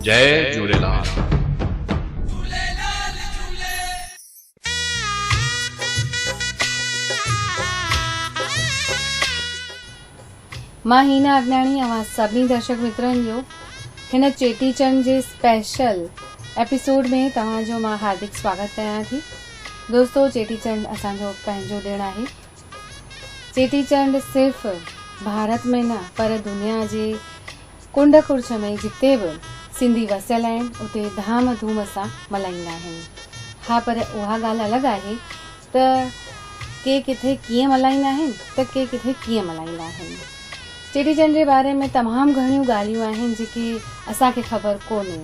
جئي جهوليلال. مان هينا اگناڻي اوهان سڀني درشڪ مترن جو هن چيٽي چنڊ جي اسپيشل ايپيسوڊ ۾ توهان جو مان هاردڪ سواگت ڪيان ٿي. دوستو چيٽي چنڊ اسان جو پنهنجو ڏڻ آهي. چيٽي چنڊ صرف ڀارت ۾ نه پر دنيا جي ڪنڊ ڪڙڇ ۾ جتي به سنڌي وسيل آهن اتي ڌام ڌوم سان ملهائيندا آهن. ها پر اها ڳالهه الڳ آهي ته ڪي ڪٿي ڪيئن ملهائيندا آهن ته ڪي ڪٿي ڪيئن ملهائيندا آهن. چيٽي چنڊ جي باري ۾ تمام گهڻيون ڳالهيون آهن جيڪي اسان کي خبر ڪونهي.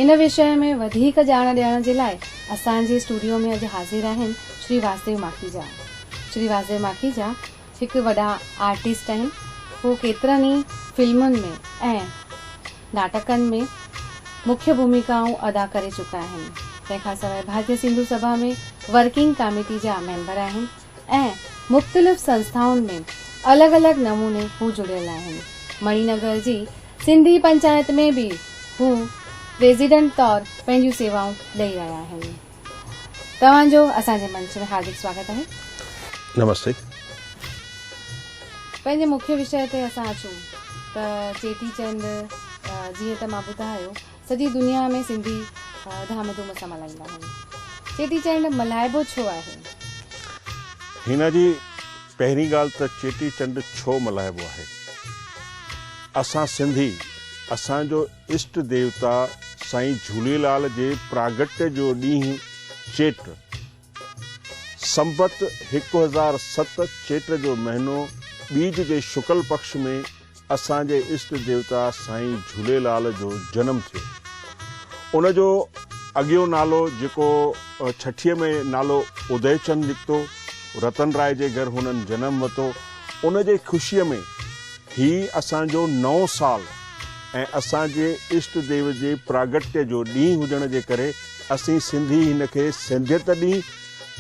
ان وشيه ۾ وڌيڪ ڄاڻ ڏيڻ جي لاء اسان جي اسٽوڊيو ۾ اڄ حاضر آهن شري واسديو ماکيجا. شري واسديو ماکيجا هڪ وڏا آرٽسٽ آهن. هو ڪيترن ئي فلمن ۾ ۽ ناٽڪن ۾ مکيه ڀوميڪائون ادا ڪري چڪا آهن. تنهن کان سواء ڀارتيه سنڌو سڀا ۾ ورڪنگ ڪاميٽي جا ميمبر آهن ۽ مختلف سنسٿائن ۾ الڳ الڳ نموني هو جڙيل آهن. مڻي نگر جي سنڌي پنچائت ۾ به هو پريزيڊنٽ طور پنهنجون سيوائون ڏئي رهيا آهن. توهان جو اسان جي منچ ۾ هاردڪ سواگت آهي. نمستي. پنهنجي مکيه وشيه تي اسان اچون ته چيٽي چنڊ جيئن ته مان ٻڌايو سڄي دنيا ۾ سنڌي ڌام ڌوم سان ملهائيندا آهن. چيٽي چنڊ ملهائبو ڇو آهي؟ هينا جي پهرين ڳالهه ته چيٽي چنڊ ڇو ملهائبو آهي؟ اسان سنڌي اسان جو اشٽ ديوتا سائين جهوليلال جي پراگٽ جو ڏينهن چيٽ، سنبت 1007 چيٽ جو مهينو ٻيج جي شڪل پکش ۾ اسان جي اشٽ ديوتا سائين جهوليلال جو جنم ٿيو. ان جو اڳيون نالو جيڪو ڇٺيء ۾ نالو اديچند نڪتو، رتن راء جي گهر هنن جنم ورتو، ان جي خوشيء ۾ هي اسان جو نئون سال ۽ اسان جي اشٽ ديو جي پراگٽيه جو ڏينهن هجڻ جي ڪري اسين سنڌي هن کي سنڌيت ڏينهن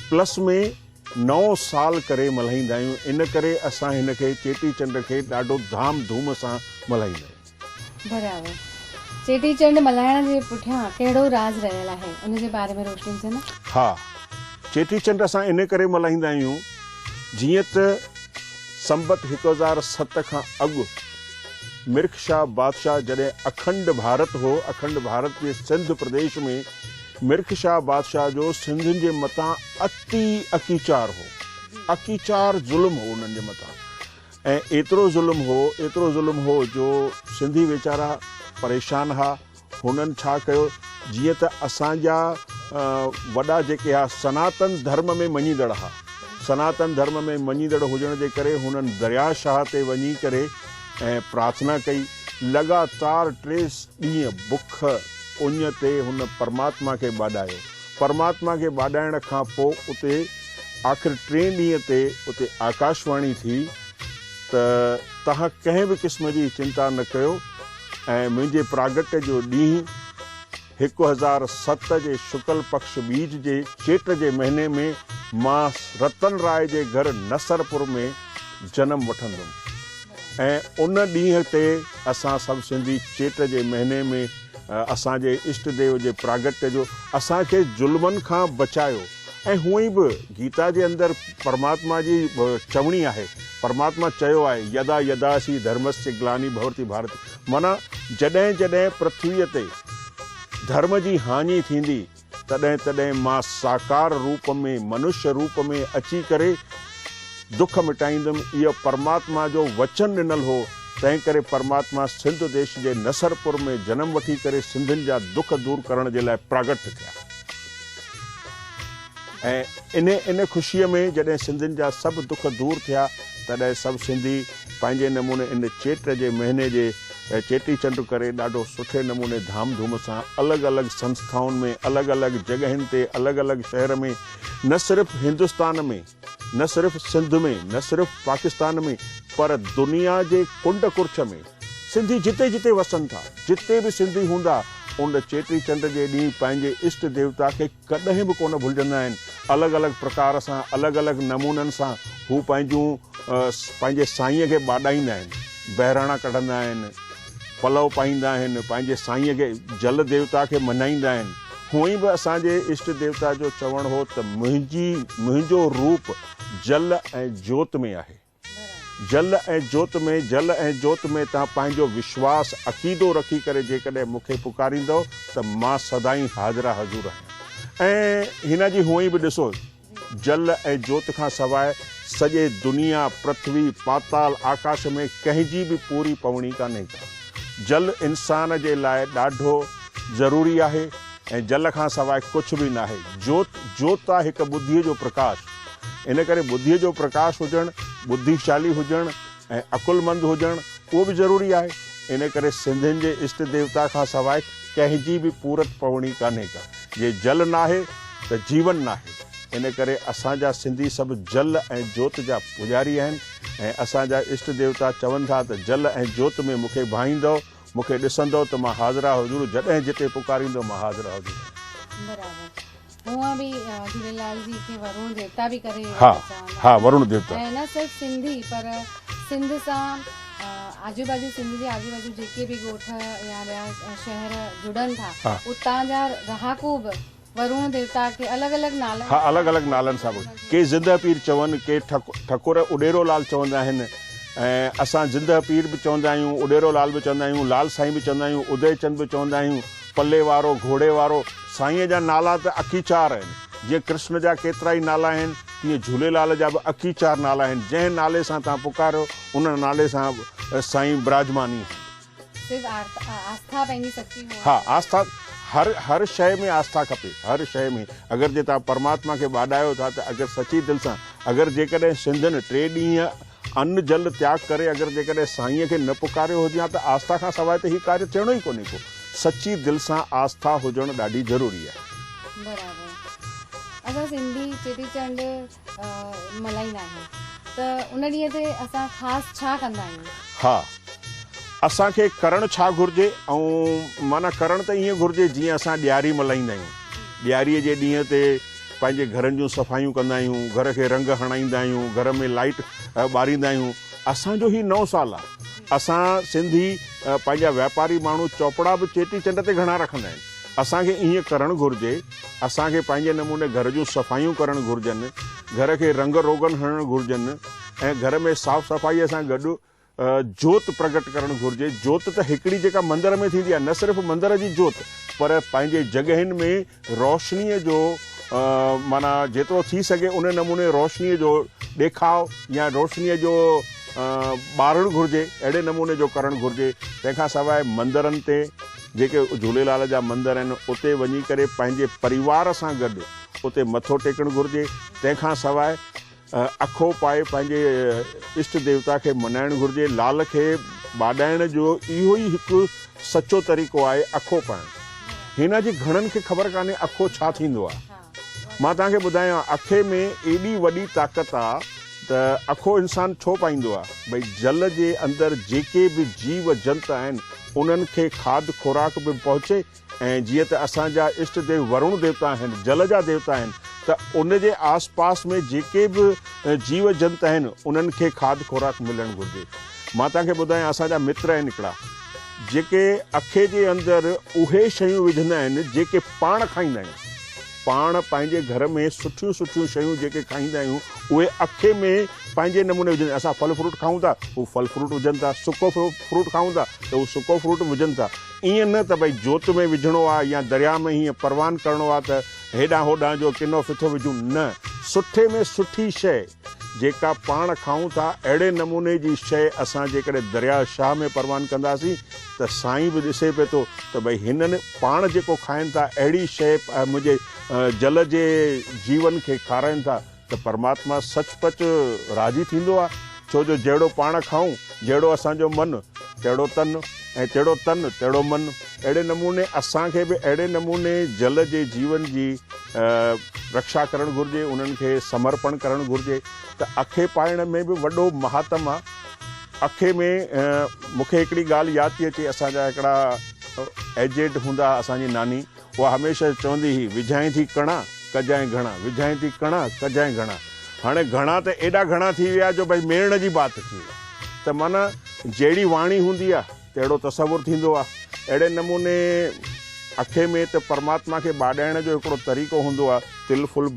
پلس ۾ نئون سال ڪري ملهائيندا آهيون ان ڪري اسان هن کي چيٽي چنڊ کي ڏاڍو ڌام ڌوم سان ملهائيندا آهيون. برابر. چيٽي چنڊ ملهائڻ جي پٺيان ڪهڙو راز رهيل آهي ان جي باري ۾ روشني وجهندا. ها چيٽي چنڊ اسان ان ڪري ملهائيندا آهيون جيئن ته سنبت 1007 کان اڳ مرک شاهه بادشاهه جڏهن اکنڊ ڀارت هو، اکنڊ ڀارت جي سنڌ پرديش ۾ مرک شاهه بادشاهه جو سنڌين جي متان اتي اڪيچار هو، اڪيچار ظلم هو انهن جي متان ۽ ايترو ظلم هو، ايترو ظلم هو جو سنڌي ويچارا پريشان ها، هنن ڇا ڪيو جيئن ته اسان جا وڏا جيڪي ها سناتن ڌرم ۾ مڃيندڙ ها، سناتن ڌرم ۾ مڃيندڙ هجڻ جي ڪري هنن درياء شاهه تي وڃي ڪري ۽ پرارٿنا ڪئي، لڳاتار ٽي ڏينهن بک اڃ تي هن پرماتما کي ٻاڏايو، پرماتما کي ٻاڏائڻ کان پوء اتي آخر ٽئين ڏينهن تي اتي آڪاشواڻي ٿي ته توهان ڪنهن به قسم جي چنتا نه ڪيو ۽ منهنجي پراگٽ جو ڏينهن 1007 جي شڪل پکش ٻيج جي چيٽ جي مهيني ۾ مان رتن راء جي گهر نصرپور ۾ جنم وٺندم ۽ ان ڏينهن تي اسان سڀ سنڌي چيٽ جي مهيني ۾ اسان جي اشٽ ديو جي پراگٽ جو اسان کي ظلمن کان بچايو ۽ هونئن به گيتا جي اندر پرماتما جي چوڻي آهي، پرماتما چيو آهي، يدا يدا سي ڌرمسيه گلاني ڀوتي ڀارت معنيٰ جڏهن جڏهن پرٿويء تي ڌرم جي هاڃي ٿيندي تڏهن تڏهن مان ساڪار روپ ۾ منش روپ ۾ اچي ڪري دک مٽائيندم اهو پرماتما جو وچن ڏنل هو تنهن ڪري پرماتما سنڌ ديش جي نصرپور ۾ جنم وٺي ڪري سنڌين جا دک دور ڪرڻ جي لاء پراگٽ ٿيا. ۽ انهي ان خوشيء ۾ جڏهن سنڌين جا سڀ دک دور ٿيا، تڏهن سڀ سنڌي پنهنجي نموني ان چيٽ جي مهيني جي چيٽي چنڊ ڪري ڏاڍو سٺي نموني ڌام ڌوم سان الڳ الڳ سنسٿائن ۾ الڳ الڳ جڳهين تي الڳ الڳ شهر ۾ نه صرف هندستان ۾ نه صرف سنڌ ۾ نه صرف پاڪستان ۾ پر دنيا جي ڪنڊ ڪڙڇ ۾ سنڌي جتي جتي وسن ٿا، جتي به سنڌي هوندا، ان چيٽي چنڊ جي ڏينهن پنهنجي اشٽ ديوتا کي ڪڏهن به ڪونه ڀلجندا آهن. الڳ الڳ پرڪار سان، الڳ الڳ نمونن سان هو پنهنجون پنهنجي سائينء کي ٻاڏائيندا آهن. بهراڻا ڪڍندا آهن، پلئو پائيندا آهن، پنهنجي سائينء کي، جل ديوتا کي مڃائيندا آهن. هونئن به اسان جي اشٽ ديوتا جو چوڻ هو ته منهنجي، منهنجو روپ جل ۽ جوت ۾ آهي. جل ۽ جوت ۾، جل ۽ جوت ۾ توهان پنهنجو وشواس، عقيدو رکي ڪري جيڪڏهن مون کي پڪاريندؤ ته مان سدائين حاضرا حضور آهيان. ۽ هن جي هونئن به ڏسو، جل ۽ جوت کان سواء سڄي دنيا، پرٿوي، پاتال، آڪاش ۾ ڪنهن جي به پوري پوڻي ڪانهي ڪا. جل انسان جي لاء ڏاڍو ضروري آهي ۽ جل کان سواء ڪجهه به ناهي. جوت، جوت آ هڪ ٻڌيء جو پرڪاش. ان ڪري ٻڌيء جو پرڪاش هجڻ، ٻڌيشالي هجڻ ۽ عقلمند هجڻ اهو به ضروري آهي. ان ڪري سنڌين جي اشٽ ديوتا کان سواء ڪنهن جي به پورت پوڻي ڪانهي ڪا. جي جل ناهي ته جيون ناهي. ان ڪري اسان جا سنڌي سڀ جل ۽ جوت جا پوڄاري آهن ۽ اسان جا اشٽ ديوتا چون ٿا ته جل ۽ جوت ۾ مون کي ڀائيندؤ، مون کي ڏسندؤ ته مان حاضرا حضور، جڏهن جتي پڪاريندؤ مان حاضرا حضور آهيان. برابر. هونء به جهوليلال جي کي ورڻ ديوتا به ڪري ها چوندا ها آهن ورڻ ديوتا. ۽ نه صرف سنڌي پر سنڌ سان آجو باجو سنڌ جي آجو باجو جيڪي به ڳوٺ يا ٻيا شهر جڙن ٿا ها. اتان جا رهاڪو به ورڻ ديوتا کي الڳ الڳ نالن ها الڳ الڳ نالن سان به ڪي زنده پير چون ڪي ٺڪر اڏيرو لال چوندا آهن ۽ اسان زنده پير به چوندا آهيون اڏيرو لال به چوندا آهيون لال سائين به چوندا آهيون ادي چند به چوندا آهيون پلي وارو، گهوڙي وارو، سائينء جا نالا ته اڪيچار آهن. جيئن ڪرشن جا ڪيترائي نالا آهن، تيئن جهوليلال جا به اڪيچار نالا آهن. جنهن نالي سان توهان پڪاريو، ان نالي سان سائين براجمان ئي آهن. صرف آسٿا پنهنجي سچي هئڻ ها، آسٿا هر هر شيء ۾ آسٿا کپي، هر شيء ۾. اگر جي توهان پرماتما کي ٻاڏايو ٿا ته اگر سچي دل سان، اگر جيڪڏهن سنڌين ٽي ڏينهن ان جل تياڳ ڪري اگر جيڪڏهن سائينء کي نه پڪاريو هجي ها ته آسٿا کان سواء ته هي ڪاريه ٿيڻو ئي ڪونهي ڪو. سچي دل سان آسٿا هجڻ ڏاڍي ضروري آهي. برابر. اسان سنڌي چيٽي چنڊ ملهائيندا آهيون ته ان ڏينهن تي اسان خاص ڇا ڪندا آهيون؟ ها. اسان کي ڪرڻ ڇا گهرجي ۽ معنيٰ ڪرڻ ته ائين گهرجي جيئن اسان ڏياري ملهائيندا آهيون. ڏياريء جي ڏينهن تي پنهنجي گهرن جون صفايون ڪندا آهيون، گهر کي رنگ هڻائيندا آهيون، گهر ۾ لائيٽ ٻاريندا آهيون. اسان جو هي نئون سال آهي. اسان سنڌي پنهنجا واپاري ماڻهو چوپڙا به چيٽي چنڊ تي گهڻا رکندا آهن. اسان کي ائين ڪرڻ گهرجي. اسان کي پنهنجي نموني گهر جون صفايون ڪرڻ گهرجن، گهر کي رنگ روغن هڻڻ گهرجن ۽ گهر ۾ صاف صفائيء سان گڏ جوت پرگٽ ڪرڻ گهرجي. جوت ته هڪڙي جيڪا مندر ۾ ٿيندي آهي، نه صرف مندر جي جوت پر پنهنجي جڳهين ۾ روشنيء جو معنيٰ جيترو ٿي سگهي ان نموني روشنيء جو ڏيکاء يا روشنيء جو ٻارڻ گهرجي، اهڙي نموني جو ڪرڻ گهرجي. تنهن کان سواء مندرن تي جيڪي جهوليلال جا مندر آهن اتي وڃي ڪري پنهنجي پريوار سان گڏ اتي مٿو ٽيڪڻ گهرجي. تنهن کان سواء اکو پائي پنهنجي اشٽ ديوتا کي منائڻ گهرجي. لال کي ٻاڏائڻ جو اهو ئي هڪ سچو طريقو آهي اکو پائڻ. هينا جي گهڻن کي خبر ڪانهي اکو ڇا ٿيندو آهي. مان توهان کي ٻڌايان اکي ۾ ايڏي وڏي طاقت آ ته اکو انسان ڇو پائيندو آ؟ ڀئي جل جي اندر جيڪي به جيو جنت آهن انهن کي کاڌ خوراڪ به پهچي ۽ جيئن ته اسان جا اشٽ ديو ورڻ ديوتا آهن، جل جا ديوتا آهن ته ان جي آس پاس ۾ جيڪي به جيو جنت آهن انهن کي کاڌ خوراڪ ملڻ گهرجي. مان توهان کي ٻڌايان اسان جا متر آهن هڪڙا جيڪي اکي جي اندر اهي شيون وجهندا آهن جيڪي پاڻ کائيندا آهيون. پاڻ پنهنجي گهر ۾ سٺيون سٺيون شيون جيڪي کائيندا آهيون اهي اکي ۾ پنهنجي نموني وجهندا آهيون. اسان ڦل فروٽ کائون ٿا هو ڦل فروٽ وجهن ٿا، سڪو فروٽ کائون ٿا ته هو سڪو فروٽ وجهن ٿا. ائين نه ته ڀئي جوت ۾ وجهڻو آ يا درياء ۾ هيئن پروان ڪرڻو آ ته هيڏانهن هوڏانهن جو ڪنو ڦٿو وجهون، نه، سٺي ۾ سٺي شيء جيڪا پاڻ کائون ٿا اهڙي نموني جي شيء اسان جيڪڏهن درياء شاهه ۾ پروان ڪنداسين ته سائين به ڏسي پئي ٿو ته ڀئي هنن پاڻ جيڪو کائن ٿا اهڙي شيء منهنجي جل جي جيون کي کارائن ٿا ته پرماتما سچ پچ راضي ٿيندو آ، ڇو جو جهڙو پاڻ کائون، جهڙو اسان جو من، تهڙو تن ۽ تهڙو تن، تهڙو من. اهڙي نموني اسان کي به اهڙي نموني جل جي جيون جي رڪشا ڪرڻ گهرجي، انهن کي سمرپڻ ڪرڻ گهرجي ته اکي پائڻ ۾ به وڏو مهاتم آ. اکي ۾ مون کي هڪڙي ڳالهه ياد ٿي اچي، اسان جا هڪڙا ايجيڊ هوندا ها، اسان جي ناني، اها هميشه چوندي هئي، وجهائين ٿي ڪڻا، ڪجانء گهڻا، وجهائين ٿي ڪڻا، ڪجانء گهڻا. هاڻي گهڻا ته ايڏا گهڻا ٿي ويا جو ڀئي ميڙڻ جي بات ٿي وئي. ته معنيٰ جهڙي واڻي هوندي آ، ته اهڙو تصور ٿيندو آهي. اهڙي نموني اکي ۾ ته پرماتما کي ٻاڏائڻ جو هڪڙو طريقو هوندو آهي، تل ڦل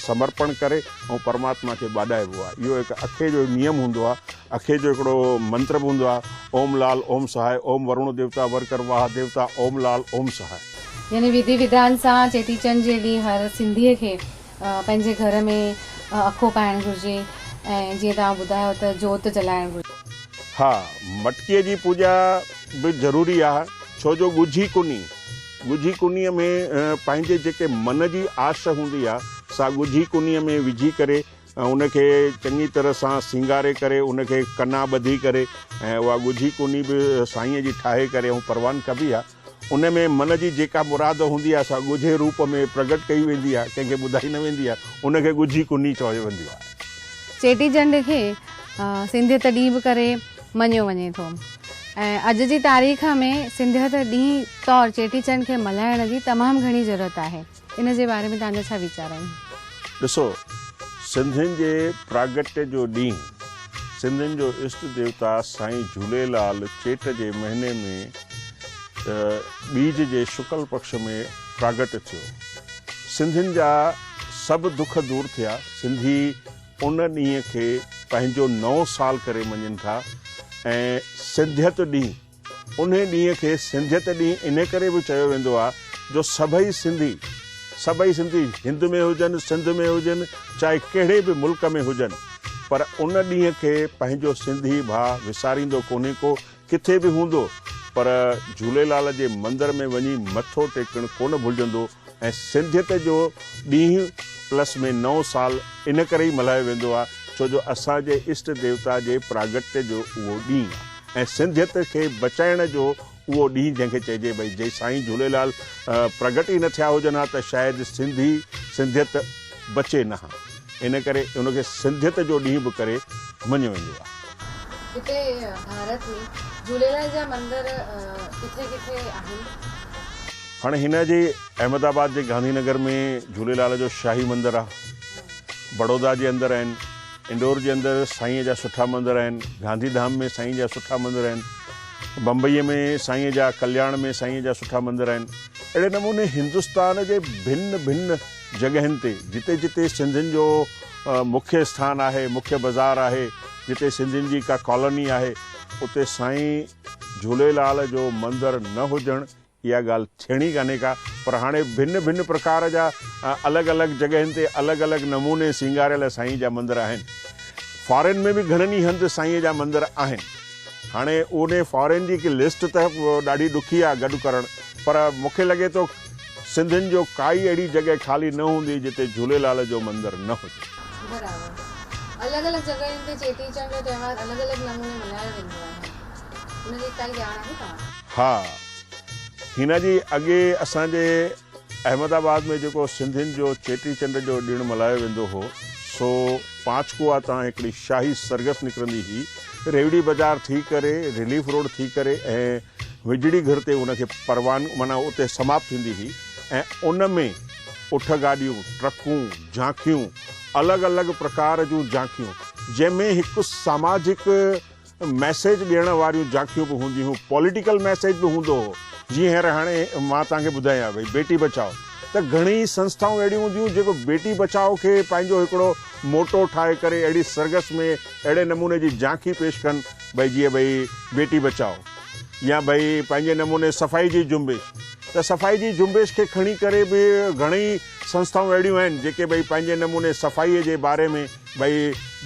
سمرپڻ ڪري ۽ پرماتما کي ٻاڏائبو آهي. اهو هڪ اکي جو نيم هوندو آهي. اکي جو هڪڙو منتر به هوندو آهي، اوم لال اوم سهائي، اوم ورڻ ديوتا ور ڪر واهه ديوتا، اوم لال اوم سهائي. يعني وڌي وڌان سان چيٽي چنڊ جي ڏينهن هر سنڌيء کي پنهنجي گهر ۾ اکو پائڻ گهرجي ۽ جيئن توهان ٻڌايو ته جوت جلائڻ گهرجي. ها، مٽڪيء جي پوڄا به ضروري آهي، ڇو جو ڳجهي ڪني، ڳجهي ڪنيء ۾ پنهنجي جيڪي من جي آش هوندي آهي، سا ڳجهي ڪنيء ۾ وجهي ڪري ان کي چڱي طرح سان سينگاري ڪري ان کي ڪنا ٻڌي ڪري ۽ اها ڳجهي ڪني به سائينء جي ٺاهي ڪري ۽ پروان ڪبي آهي. ان ۾ من جي جيڪا مراد هوندي آهي سا ڳجهي روپ ۾ پرگٽ ڪئي ويندي آهي، ڪنهن کي ٻڌائي نه ويندي آهي، ان کي ڳجهي ڪني چيو ويندو آهي. چيٽي چنڊ کي سنڌيت ڏينهن به ڪري مڃيو وڃي ٿو ۽ اڄ جي تاريخ ۾ سنڌيت ڏينهن طور چيٽي چنڊ کي ملهائڻ جي تمام گهڻي ضرورت آهي. ان جي باري ۾ توهان جا ڇا ويچار آهن؟ ڏسو، سنڌين جي پراگٽ جو ڏينهن، سنڌين جو اشٽ ديوتا سائين جهوليلال چيٽ جي مهيني ۾ ٻيج جي شڪل پڪش ۾ پراگٽ ٿيو. سنڌين جا سڀ دک دور ٿيا. سنڌي ان ڏينهن کي پنهنجو نئون سال ڪري مڃين ٿا ۽ سنڌيت ڏينهن، انهي ڏينهن کي سنڌيت ڏينهن انهي ڪري به چيو ويندو آهي جو سڀئي سنڌي، سڀئي سنڌي هند ۾ هجن، سنڌ ۾ هجن، چاهي ڪهڙي به ملڪ ۾ هجن پر ان ڏينهن کي پنهنجو سنڌي ڀاء وساريندو ڪونهي ڪو، ڪٿي به هوندو پر جهوليلال جي مندر ۾ وڃي مٿو ٽيڪڻ ڪونه ڀلجندو ۽ سنڌيت جو ڏينهن پلس ۾ نئون سال ان ڪري ئي ملهايو ويندو آهي ڇو جو اسان جي اشٽ ديوتا جي پراگٽ جو اهو ڏينهن آهي ۽ سنڌيت کي بچائڻ جو اهو ڏينهن جنهن کي چئجي ڀئي جي سائين جهوليلال پرگٽ ئي نه ٿيا هجن ها ته شايد سنڌي سنڌيت بچي نه ها ان ڪري ان کي سنڌيت جو ڏينهن به ڪري مڃيو ويندو آهي. هتي ڀارت ۾ جهوليلال جا مندر ڪٿي ڪٿي آهن؟ هاڻي هن جي احمد آباد جي گانڌي نگر ۾ جهوليلال جو شاهي مندر آ، بڙودا جي اندر آهن، انڊور جي اندر سائينء جا سٺا مندر آهن، گانڌي ڌام ۾ سائين جا سٺا مندر آهن، بمبئيء ۾ سائينء جا، ڪلياڻ ۾ سائينء جا سٺا مندر آهن. اهڙي نموني هندستان جي ڀن ڀن جڳهين تي جتي جتي سنڌين جو مکيه اسٿان آهي، مکيه بازار آهي، جتي سنڌين جي ڪا ڪالوني آهي، اتي سائين جهوليلال جو مندر نه هجڻ اها ڳالهه ٿيڻي ڪانهي ڪا، پر هاڻي ڀن ڀن پرڪار جا الڳ الڳ جڳهين تي الڳ الڳ نموني سينگاريل سائين جا مندر آهن. فارين ۾ به گهڻن ئي هنڌ سائين جا مندر آهن. هاڻي انهي فارين جي لسٽ ته ڏاڍي ڏکي آهي گڏ ڪرڻ، پر مون کي لڳي ٿو سنڌين جو ڪائي اهڙي جڳهه خالي نه هوندي جتي جهوليلال جو مندر نه هجي. برابر. الڳ الڳ جڳهين تي چيٽي چنڊ جو تهوار الڳ الڳ نموني ملهايو ويندو آهي. ان جي ڪائي ڄاڻ آهي توهان کي؟ ها هينا جي اڳي اسان جي احمد آباد ۾ جيڪو سنڌين جو چيٽي چنڊ جو ڏڻ ملهايو ويندو هو سو پانچ ڪوئا تان هڪڙي شاهي سرگس نڪرندي هئي ريوڙي بازار ٿي ڪري رليف روڊ ٿي ڪري ۽ وجڙي گهر تي ان کي پروان معنيٰ اتي سماپت ٿيندي هئي ۽ ان ۾ اٺ گاڏيون ٽرڪون جهانکيون الڳ الڳ پرڪار جون جهانکيون جنهن ۾ هڪ ساماجڪ ميسيج ڏيڻ واريون جاکيون به هونديون هيون، پوليٽيڪل ميسيج به هوندو هو، جيئن هينئر هاڻي مان توهان کي ٻڌايان ڀئي بيٽي بچائو ته گهڻي سنسٿائون اهڙيون هونديون جيڪو بيٽي بچائو کي پنهنجو هڪڙو موٽو ٺاهي ڪري اهڙي سرگس ۾ اهڙي نموني جي جانکي پيش ڪن ڀئي جيئن ڀئي بيٽي بچائو يا ڀئي پنهنجي نموني صفائي جي جنبش ته صفائي جي جنبش کي کڻي ڪري به گهڻي سنسٿائون اهڙيون آهن جيڪي ڀئي پنهنجي نموني صفائي جي باري ۾ ڀئي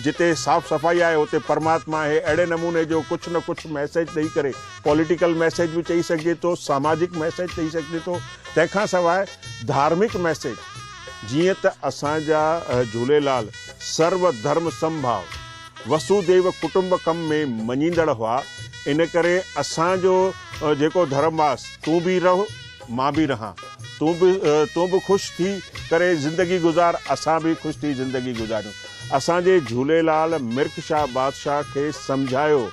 جتي صاف صفائي آهي اتي پرماتما آهي اهڙي نموني جو ڪجهه نه ڪجهه ميسيج ڏئي ڪري پوليٽيڪل ميسيج به چئي سگهجي ٿو ساماجڪ ميسيج چئي سگهجي ٿو تنهن کان سواء ڌارمڪ ميسيج جيئن ته اسان جا جهوليلال سرو ڌرم سمڀاو وسوديو ڪٽنبڪم ۾ مڃيندڙ هئا ان ڪري اسان جو جيڪو ڌرم آ تون به رهه مان به رهان تون به تون به خوش ٿي ڪري زندگي گذار اسان به خوش ٿي زندگي گذاريون. اسان جي جهوليلال مرڪ شاهه بادشاهه کي سمجهايو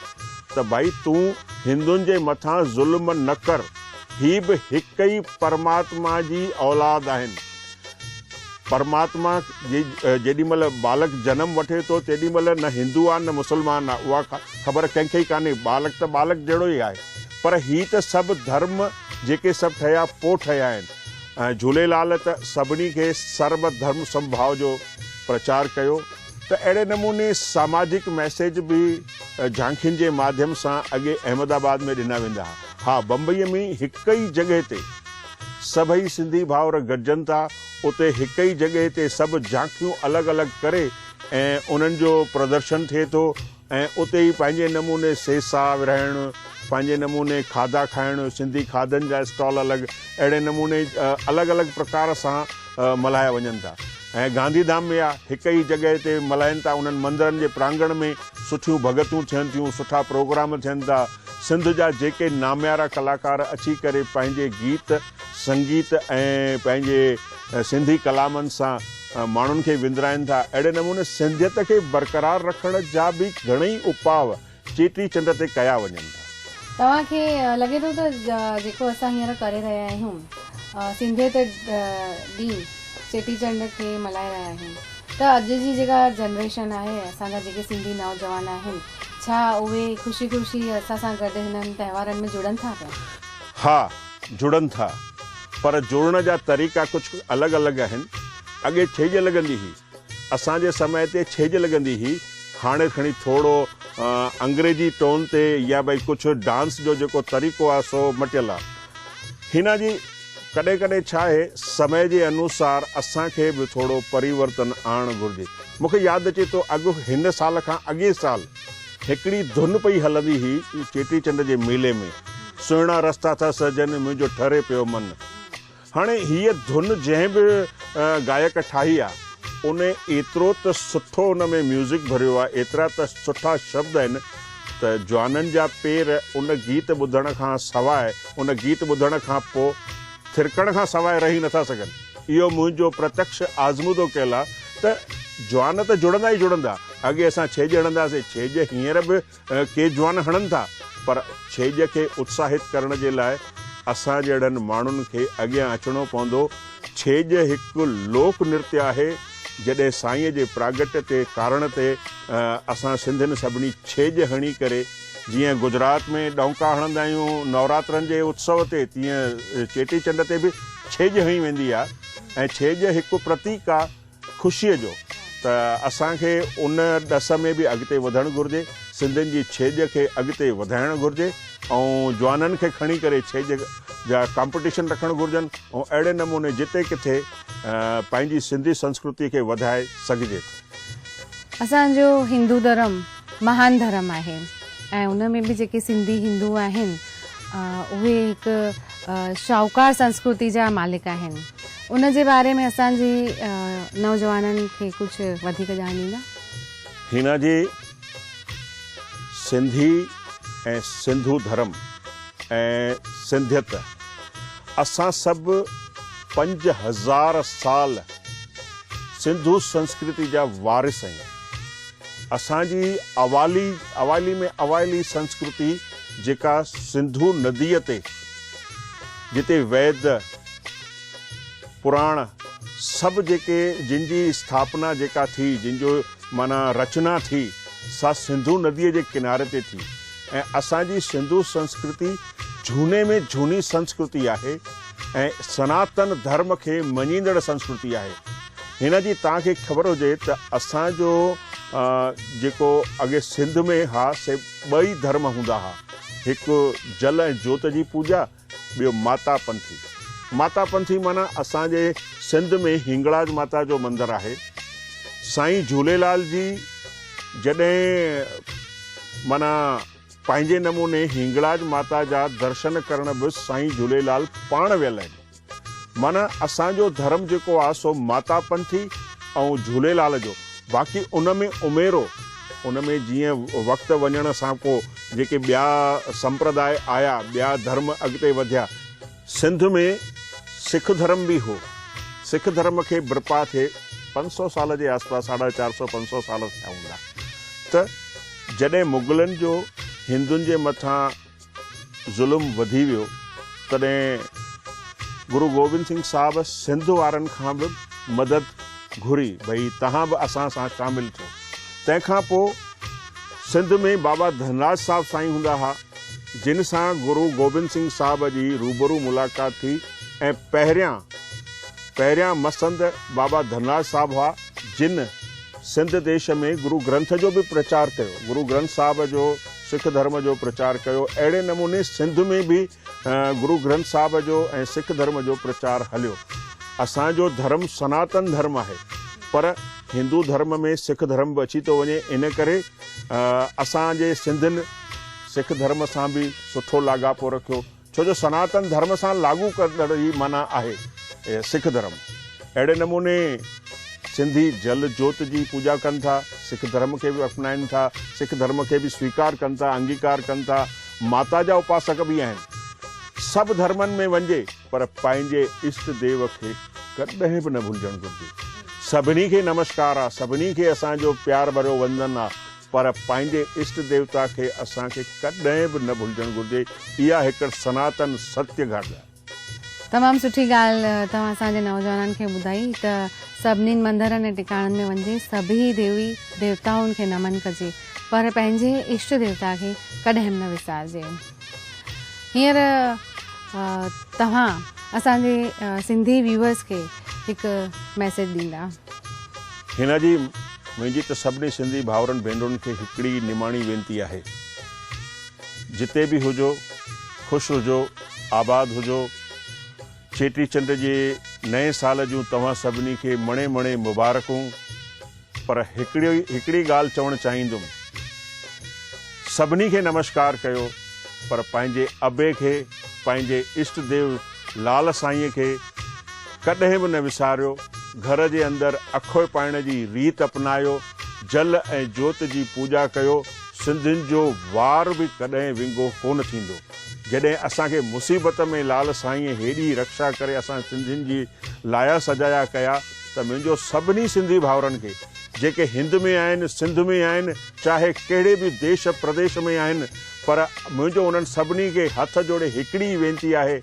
ته ڀائي تون هندن جي مٿان ظلم نه ڪر هي به هڪ ئي پرماتما جي اولاد آهن. پرماتما جي جيڏي مهل ٻالڪ جنم وٺي ٿو تيڏي مهل نه هندو آ نه مسلمان آ اها خبر ڪنهن کي ئي ڪانهي ٻالڪ ته ٻالڪ جهڙو ئي آهي. پر هي ته سڀ ڌرم جيڪي سڀ ٺهيا پوء ٺهيا آهن. جهوليلال ته سڀني کي سرب ڌرم سمڀاء جو پرچار ڪيو ته اهڙي نموني ساماجڪ ميسيج به جهانکين جي ماڌيم سان اڳي احمد آباد ۾ ڏنا ويندا ها. ها بمبئيء ۾ هڪ ئي جڳهه تي سڀئي سنڌي ڀائر گڏجن ٿا، اتي هڪ ئي جڳهه تي سڀ جهانکيون الڳ الڳ ڪري ۽ انهن جو پردرشن ٿئي ٿو ۽ اتي ئي پنهنجي نموني سيسا ورهائڻ، پنهنجي نموني کاڌا کائڻ، سنڌي کاڌن جا اسٽال الڳ، اهڙي نموني الڳ الڳ پرڪار سان ملهايا وڃن ٿا ۽ گانڌي ڌام ۾ آ هڪ ئي جڳهه تي ملهائين ٿا، انهن مندرن جي پرانگڻ ۾ سٺيون ڀڳتون ٿين ٿيون، سٺا پروگرام ٿين ٿا، سنڌ جا جيڪي ناميارا ڪلاڪار اچي ڪري پنهنجي گيت، سنگيت ۽ پنهنجي سنڌي ڪلامن سان ماڻهن کي وندرائين ٿا، اهڙي نموني سنڌيت کي برقرار رکڻ جا به گهڻئي اپاء چيٽي چنڊ تي ڪيا وڃن ٿا. توهان کي لڳي ٿو ته جيڪو اسان هينئر ڪري رهيا آهيون سنڌيت ڏينهن چيٽي چنڊ کي ملهائي رهيا آهيون ته اڄ جي جيڪا جنريشن آهي اسان جا جيڪي سنڌي نوجوان آهن ڇا اهي خوشي خوشي اسان سان گڏ هنن تهوارن ۾ جڙن ٿا پيا؟ ها جڙن ٿا پر جڙڻ جا طريقا ڪجهه الڳ الڳ آهن. اڳي ڇيڄ لڳندي هئي. اسان جي سمي تي ڇيڄ لڳندي هئي. هاڻي کڻي ٿورو انگريزي ٽون تي يا ڀئي ڪجهه ڊانس جو جيڪو طريقو آهي سو مٽيل آهي. هينا جي ڪڏهن ڪڏهن ڇا آهي سمي جي انوسار اسان کي به ٿورو پريورتن آڻڻ گهرجي. مون کي ياد اچي ٿو اڳ هن سال کان اڳئين سال هڪڙي ڌن پئي هلندي هئي چيٽي چنڊ جي ميلي ۾، سهڻا رستا ٿا سجن، منهنجو ٺري پيو من. هاڻي هيء ڌن جنهن به گائڪ ٺاهي آ، ان ايترو ته سٺو ان ۾ ميوزڪ ڀريو آ، ايترا ته سٺا شبد آهن ته جوانن جا پير ان گيت ٻڌڻ کان سواء، ان گيت ٻڌڻ کان پوء ٿرڪڻ کان سواء رهي نٿا سگهن. اهو منهنجو پرتڪش آزمودو ڪيل آ ته جوان ته جڙندا ئي جڙندا. اڳي اسان ڇيڄ هڻنداسين، ڇيڄ هينئر به ڪي جوان هڻن ٿا پر ڇيڄ کي اتساهت ڪرڻ جي لاء اسان جهڙن ماڻهن کي اڳيان اچڻو پوندو. ڇيڄ هڪ لوڪ نرتيه آهي، جڏهن سائينء جي پراگٽ تي ڪارڻ تي اسان سنڌين سڀني ڇيڄ هڻي ڪري جيئن گجرات ۾ ڏونڪا هڻندا آهيون نوراترن جي اتسو تي تيئن چيٽي چنڊ تي به ڇيڄ هنئي ويندي آهي ۽ ڇيڄ هڪ پرتيڪ آهي خوشيء جو ته اسان کي ان ڏس ۾ به اڳتي وڌڻ گهرجي، سنڌين جي ڇيڄ کي اڳتي وڌائڻ گهرجي ۽ جوانن کي کڻي ڪري ڇيڄ جا ڪامپٽيشن رکڻ گهرجن ۽ اهڙي نموني جتي ڪٿي پنهنجي سنڌي سنسڪرتي کي وڌائي سگهجي ٿو. اسان جو هندو ڌرم مهان ڌرم آهي ۽ ان ۾ به جيڪي سنڌي هندو آهن اهي هڪ شاهوڪار سنسڪرتي جا مالڪ آهن. ان جي باري ۾ اسان جي نوجوانن کي ڪجهه وڌيڪ ڄاڻ ڏيندا؟ هينا جي سنڌي ۽ سنڌو ڌرم ۽ سنڌيت اسان سڀ 5000 سال سنڌو سنسڪرتي جا وارث آهيون. اسان جي اوالي اوائلي ۾ اوائلي سنسڪرتي جيڪا سنڌو نديء تي جتي ويد، پراڻ سڀ جيڪي جن جي اسٿاپنا جيڪا ٿي جن جو معنيٰ رچنا ٿي سا سنڌو نديء جي ڪناري تي ٿي ۽ اسان جي سنڌو سنسڪرتي جهوني ۾ جهوني سنسڪرتي آهي ۽ سناتن ڌرم کي مڃيندڙ سنسڪرتي آهي. هن جي توهان کي خبر هجي ته اسان جو جيڪو اڳي سنڌ ۾ ها سي ٻه ئي ڌرم هوندا ها هڪ جل ۽ جوت جي پوڄا ٻيو ماتا پنٿي. ماتا پنٿي معنيٰ اسان جي سنڌ ۾ هنگڙاج ماتا جو مندر آهي. سائين جهوليلال جي جڏهن معنيٰ پنهنجي نموني هنگڙاج ماتا جا درشن ڪرڻ به سائين جهوليلال پاڻ ويل آهن. معنيٰ اسان جو ڌرم جيڪو آ سو ماتا پنٿي ۽ جهوليلال جو باقي ان ۾ اميرو ان ۾ جيئن وقت وڃڻ سان پو جيڪي ٻيا سمپرداء آيا ٻيا ڌرم اڳتي وڌيا. سنڌ ۾ سک ڌرم به هو. سک ڌرم کي برپا ٿئي 500 سال جي آس پاس ساڍا چار سو 500 سال ٿيا هوندا ته جڏهن مغلن جو هندن جي مٿان ظلم وڌي ويو تڏهن گرو گوبند سنگهه صاحب سنڌ وارن کان به مدد گهري ڀئي توهان به اسان سان شامل ٿيو. تنهن کان پوء سنڌ ۾ بابا ڌنراج صاحب سائين هوندا ها. جن سان گرو گوبند سنگهه صاحب جي روبرو ملاقات ٿي ۽ پهريان پهريان مسند بابا ڌنراج صاحب هئا، جن سنڌ ديش ۾ گرو گرنٿ جو به پرچار ڪيو، گرو گرنٿ صاحب جو سک ڌرم جو پرچار ڪيو، اهڙي نموني سنڌ ۾ به گرو گرنٿ صاحب جو ۽ سک ڌرم جو پرچار هليو. اسان جو ڌرم سناتن ڌرم آهي پر هندو ڌرم ۾ سک ڌرم به اچي ٿو وڃي ان ڪري اسان جي سنڌين سک ڌرم سان به سٺو لاڳاپو رکيو ڇو جو سناتن ڌرم سان لاڳو ڪندڙ ئي معنيٰ آهي سک ڌرم. اهڙي نموني سنڌي جل جوت جي پوڄا ڪن ٿا، سک ڌرم کي به اپنائين ٿا، سک ڌرم کي به سويڪار ڪن ٿا، انگيڪار ڪن ٿا، ماتا جا اپاسڪ به آهن. سڀ ڌرمن ۾ وڃجي پر پنهنجي اشٽ ديو کي ڪڏهن به نه ڀلجڻ گهرجي. سڀني کي نمشڪار آ، سڀني کي اسان جو پيار ڀريو وندن آ، پر پنهنجي اشٽ ديوتا کي اسان کي ڪڏهن به نه ڀلجڻ گهرجي. اها هڪڙ سناتن ستيه ڳالهه آهي. تمام سٺي ڳالهه توهان اسان جي نوجوانن کي ٻڌائي ته سڀنين مندرن ۽ ٽڪاڻن ۾ وڃجي سڀئي ديوي ديوتائن کي نمن ڪجي پر پنهنجي اشٽ ديوتا کي ڪڏهن به نه وسارجي. هينئر توهان اسان جي سنڌي ويوئرس کي هڪ ميسيج ڏيندا. هينا جي منهنجي ته سڀني سنڌي ڀائرن ڀينرن کي هڪڙي نماڻي وينتي آهي. جتي به هجو خوش هجو آباد هجو. چيٽي چنڊ جي نئين سال جون توهان سڀني کي مڻي مڻي مبارڪون. پر هڪڙي هڪڙي ڳالهه چوڻ چاهيندم. سڀني کي نمشڪار ڪيو پر پنهنجي ابي کي پنهنجي اشٽ ديو لال سائين کي ڪڏهن به نه وساريو. گهر جي اندر اکو پائڻ جي ريت اپنايو. جل ۽ جوت جي پوڄا ڪيو. سنڌين جو وار به ڪڏهن ونگو ڪونه ٿيندو. جڏهن اسان کي مصيبت ۾ لال سائينء هيڏي رڪشا ڪري اسان سنڌين جي لايا سجايا ڪيا ته منهنجو سڀني سنڌي ڀائرن کي جيڪي هند ۾ آهن، سنڌ ۾ آهن، چاهي ڪهڙي به ديش پرديش ۾ آهن پر منهنجو انهن سڀني کي هٿ جوڙي هڪڙي ئي وينتي آهي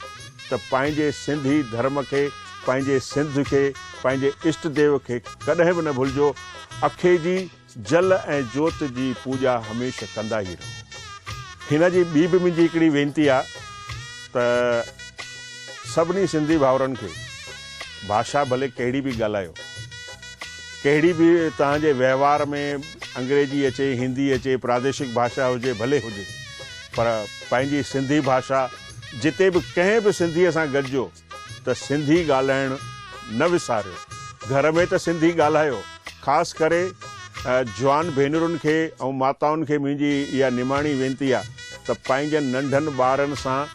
ته پنهنجي سنڌي ڌرم کي، پنهنجي سنڌ کي، پنهنجي اشٽ ديو کي ڪڏهن به نه ڀلجو. اکي جي. جل ۽ جوت جي پوڄا هميشه ڪندا ئي رهو. هن جي ٻي به منهنجي هڪڙي وينتي آ ته سڀني سنڌي ڀائرن کي ڀاشا ڀلي ڪهڙي به ڳالهايو، ڪهڙي به توهان جي وهنوار ۾ انگريزي اچي، هندي اچي، پراديشڪ ڀاشا هجي ڀلي هجي پر پنهنجي سنڌي ڀاشا جتي به ڪنهن به سنڌيء سان گڏجو ته سنڌي ڳالهائڻ نه وساريو. گهر ۾ ته سنڌي ڳالهايو. خاص ڪري جوان ڀينرن کي ۽ ماتائن کي منهنجي اها نماڻي وينتي آ ته پنهنجن ننڍن ٻارن سان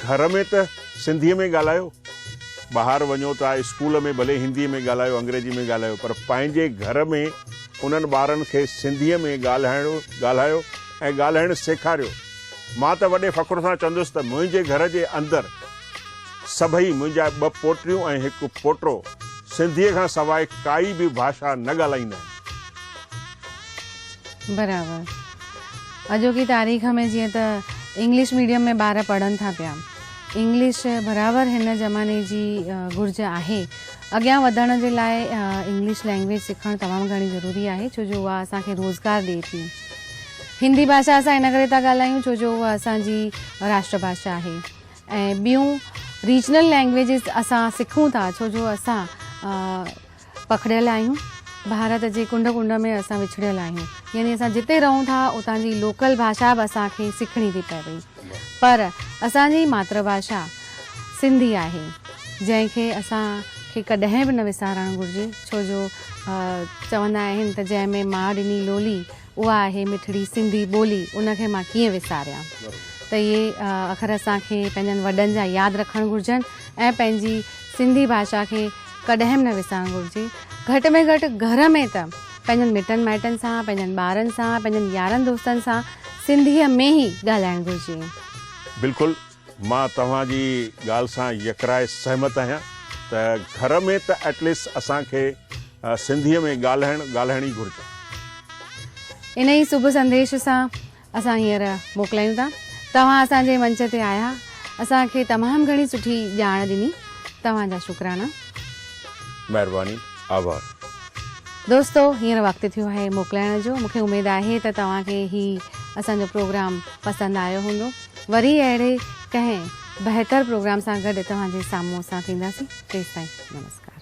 گهر ۾ ته سنڌيء ۾ ڳالهايو. ٻاهر وڃو ٿا اسڪول ۾ ڀلي هنديء ۾ ڳالهايو انگريزي ۾ ڳالهايو پر پنهنجي گهر ۾ انهن ٻارن کي سنڌيء ۾ ڳالهائڻ ڳالهايو ۽ ڳالهائڻ سيکاريو. مان ته وڏي فخر سان چوندس ته منهنجي گهر جي اندر سڀئي منهنجا ٻه پوٽريون ۽ هڪ پوٽو سنڌيء کان سواء ڪائي به ڀاشا نه ڳالهائيندا آهن. برابر. اڄوڪي تاريخ ۾ جيئن ته انگلش ميڊيم ۾ ٻار پڙهن ٿا پيا. انگلش برابر هن زماني جي گهرج آهي. اڳيان وڌڻ جي لاء انگلش لينگويج سکڻ تمام گهڻي ضروري آهي ڇو جو اها اسان کي روزگار ڏئي ٿي. هندي ڀاشا اسان ان ڪري ٿا ڳالهايون ڇو جو اها اسان جي راشٽر ڀاشا آهي. ۽ ٻيون ريجنل لينگويجز اسان سکون ٿا ڇو جو اسان پکڙيل آهيون ڀارت جي ڪنڊ ڪنڊ ۾ اسان وڇڙيل آهيون يعني اسان جتي رهون ٿا اتان جي لوڪل ڀاشا به اسان کي سکڻي ٿي پوي پر اسان جي ماتر ڀاشا سنڌي آهي جنهن کي اسان کي ڪڏهن به نه وسارڻ گهرجي ڇو جو چوندا آهن ته جنهن ۾ ماء ڏني لولي اها آهي مٺڙي سنڌي ٻولي ان کي مان ڪيئن وساريان ته اهي اکر اسان کي پنهنجن وڏن جا ياد رکڻ گهرجن ۽ پنهنجي سنڌي ڀاشا کي ڪڏهن به نه وسارڻ گهرجي گهٽ ۾ گهٽ گهر ۾ ته پنهنجن مٽن مائٽن سان پنهنجن ٻارن سان پنهنجن يارن دوستن سان سنڌيء ۾ ئي ڳالهائڻ گهرجي. بلڪل مان توهان جي ڳالهه سان يڪراء سهمت آهيان ته گهر ۾ ته ائٽليسٽ اسان کي سنڌيء ۾ ڳالهائڻ ڳالهائڻ ئي گهرجي. انهيء شڀ سنديش سان اسان هينئر موڪلايون ٿا. توهان اسان جي منچ تي آيا، اسان کي تمام گهڻي سٺي ڄاڻ ڏني، توهان جا شڪرانا. مهرباني، آڀار. دوستو هينئر وقت ٿيو آهي موڪلائڻ جو، مون کي اميد آهي ته توهان کي هي اسان جو پروگرام پسند آيو هوندو. وري اهڙي ڪنهن بهتر پروگرام سان گڏ توهان جي سامهون اسان ٿينداسين. تيستائين نمسڪار.